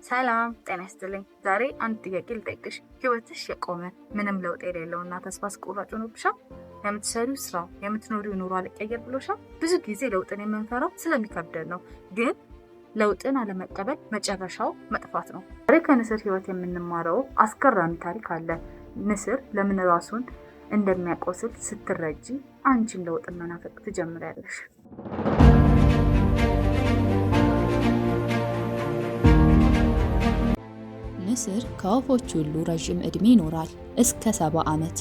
ሰላም ጤና ይስጥልኝ። ዛሬ አንድ ጥያቄ ልጠይቅሽ። ህይወትሽ የቆመ፣ ምንም ለውጥ የሌለውና ተስፋ አስቆራጭ ሆኖብሻል? የምትሰሪው ስራ፣ የምትኖሪው ኑሮ አልቀየር ብሎሻል? ብዙ ጊዜ ለውጥን የምንፈራው ስለሚከብደን ነው። ግን ለውጥን አለመቀበል መጨረሻው መጥፋት ነው። ዛሬ ከንስር ህይወት የምንማረው አስገራሚ ታሪክ አለ። ንስር ለምን ራሱን እንደሚያቆስል ስትረጂ አንቺም ለውጥን መናፈቅ ትጀምሪያለሽ። ንስር ከወፎች ሁሉ ረዥም ዕድሜ ይኖራል፣ እስከ 70 ዓመት።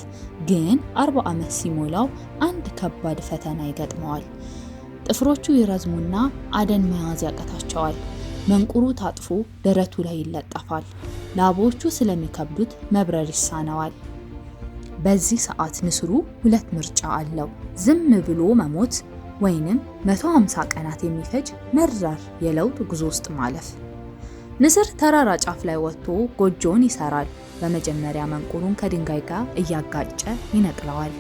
ግን 40 ዓመት ሲሞላው አንድ ከባድ ፈተና ይገጥመዋል። ጥፍሮቹ ይረዝሙና አደን መያዝ ያቅታቸዋል። መንቁሩ ታጥፎ ደረቱ ላይ ይለጠፋል። ላባዎቹ ስለሚከብዱት መብረር ይሳነዋል። በዚህ ሰዓት ንስሩ ሁለት ምርጫ አለው፦ ዝም ብሎ መሞት ወይንም 150 ቀናት የሚፈጅ መራር የለውጥ ጉዞ ውስጥ ማለፍ። ንስር ተራራ ጫፍ ላይ ወጥቶ ጎጆውን ይሰራል። በመጀመሪያ መንቁሩን ከድንጋይ ጋር እያጋጨ ይነቅለዋል።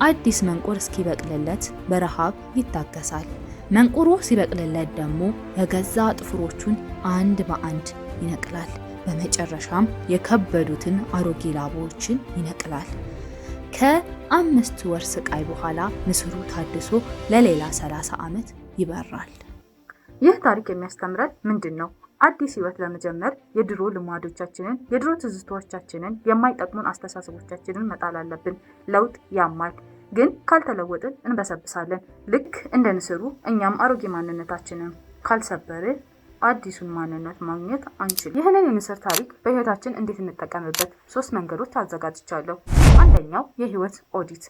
አዲስ መንቁር እስኪበቅልለት በረሃብ ይታገሳል። መንቁሩ ሲበቅልለት ደግሞ የገዛ ጥፍሮቹን አንድ በአንድ ይነቅላል። በመጨረሻም የከበዱትን አሮጌ ላባዎችን ይነቅላል። ከ5 ወር ስቃይ በኋላ ንስሩ ታድሶ ለሌላ 30 ዓመት ይበራል። ይህ ታሪክ የሚያስተምረን ምንድን ነው? አዲስ ህይወት ለመጀመር የድሮ ልማዶቻችንን፣ የድሮ ትዝታዎቻችንን፣ የማይጠቅሙን አስተሳሰቦቻችንን መጣል አለብን። ለውጥ ያማል፣ ግን ካልተለወጥን እንበሰብሳለን። ልክ እንደ ንስሩ እኛም አሮጌ ማንነታችንን ካልሰበርን አዲሱን ማንነት ማግኘት አንችልም። ይህንን የንስር ታሪክ በህይወታችን እንዴት እንጠቀምበት? ሶስት መንገዶች አዘጋጅቻለሁ። አንደኛው የህይወት ኦዲት።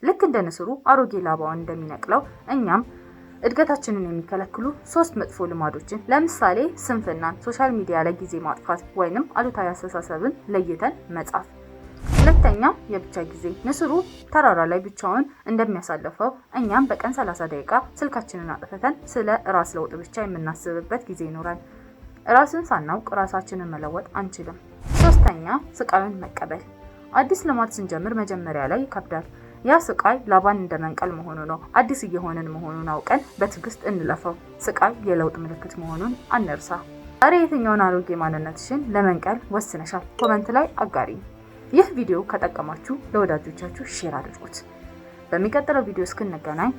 ልክ እንደ ንስሩ አሮጌ ላባውን እንደሚነቅለው እኛም እድገታችንን የሚከለክሉ ሶስት መጥፎ ልማዶችን፣ ለምሳሌ ስንፍናን፣ social media ላይ ጊዜ ማጥፋት ወይንም አሉታዊ አስተሳሰብን ለይተን መጻፍ። ሁለተኛ፣ የብቻ ጊዜ። ንስሩ ተራራ ላይ ብቻውን እንደሚያሳልፈው እኛም በቀን 30 ደቂቃ ስልካችንን አጥፍተን ስለ ራስ ለውጥ ብቻ የምናስብበት ጊዜ ይኖራል። ራስን ሳናውቅ ራሳችንን መለወጥ አንችልም። ሶስተኛ፣ ስቃዩን መቀበል። አዲስ ልማድ ስንጀምር መጀመሪያ ላይ ይከብዳል። ያ ስቃይ ላባን እንደመንቀል መሆኑ ነው። አዲስ እየሆንን መሆኑን አውቀን በትዕግስት እንለፈው። ስቃይ የለውጥ ምልክት መሆኑን አንርሳ። ዛሬ የትኛውን አሮጌ ማንነትሽን ለመንቀል ወስነሻል? Comment ላይ አጋሪ። ይህ ቪዲዮ ከጠቀማችሁ ለወዳጆቻችሁ share አድርጉት። በሚቀጥለው ቪዲዮ እስክንገናኝ